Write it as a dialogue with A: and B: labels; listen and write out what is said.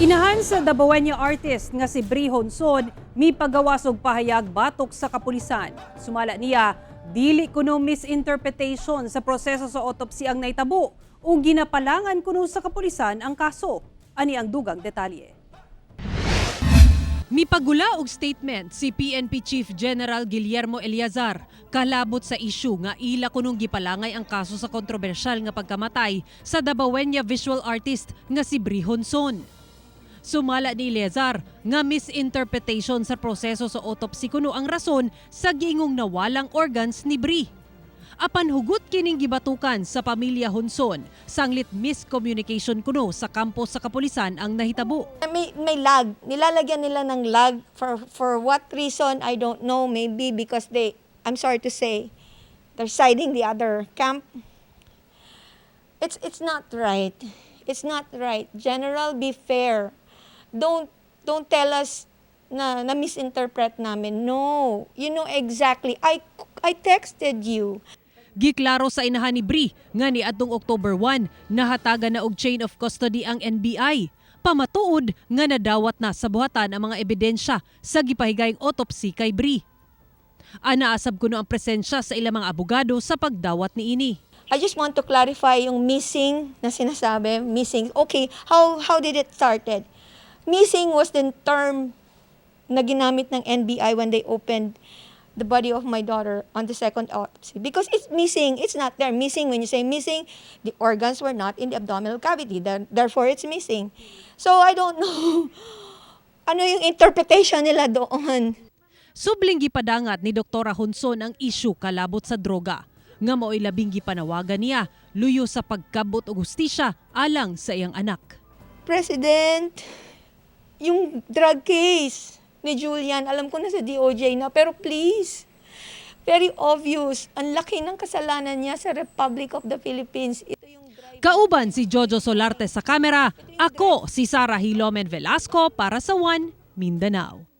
A: Inahan sa Dabawenyo artist nga si Brie Honson mipagawas og pahayag batok sa kapulisan. Sumala niya, dili kuno misinterpretation sa proseso sa autopsy ang naitabo ug ginapalangan kuno sa kapulisan ang kaso. Ani ang dugang detalye. Mipagula og statement si PNP Chief General Guillermo Eleazar kalabot sa issue nga ila kunong gipalangay ang kaso sa kontrobersyal nga pagkamatay sa Dabawenyo visual artist nga si Brie Honson. Sumala ni Eleazar nga misinterpretation sa proseso sa autopsy kuno ang rason sa giingong nawalang organs ni Brie. Apan hugot kining gibatukan sa pamilya Honson, sanglit miscommunication kuno sa kampo sa kapulisan ang nahitabo.
B: May lag. Nilalagyan nila ng lag. For what reason, I don't know. Maybe because they, I'm sorry to say, they're siding the other camp. It's not right. It's not right. General, be fair. Don't tell us na misinterpret namin. No. You know exactly. I texted you.
A: Giklaro sa inahan ni Brie nga niadtong October 1 nahatagan na og chain of custody ang NBI. Pamatuod nga nadawat na sa buhatan ang mga ebidensya sa gipahigayong autopsy kay Brie. Ana asab kuno ang presensya sa ilang mga abogado sa pagdawat niini.
B: I just want to clarify yung missing na sinasabi. Missing. Okay, how did it started? Missing was the term na ginamit ng NBI when they opened the body of my daughter on the second autopsy. Because it's missing, it's not there. Missing, when you say missing, the organs were not in the abdominal cavity. Therefore, it's missing. So, I don't know ano yung interpretation nila doon.
A: Subling gipadangat ni Dr. Honson ang isyu kalabot sa droga nga mao'y labing gipanawagan niya luyo sa pagkabot og hustisya alang sa iyang anak.
B: President, yung drug case ni Julian, alam ko na sa DOJ na, pero please, very obvious, ang laki ng kasalanan niya sa Republic of the Philippines. Ito yung driver.
A: Kauban si Jojo Solarte sa kamera, ako si Sara Hilomen Velasco para sa One Mindanao.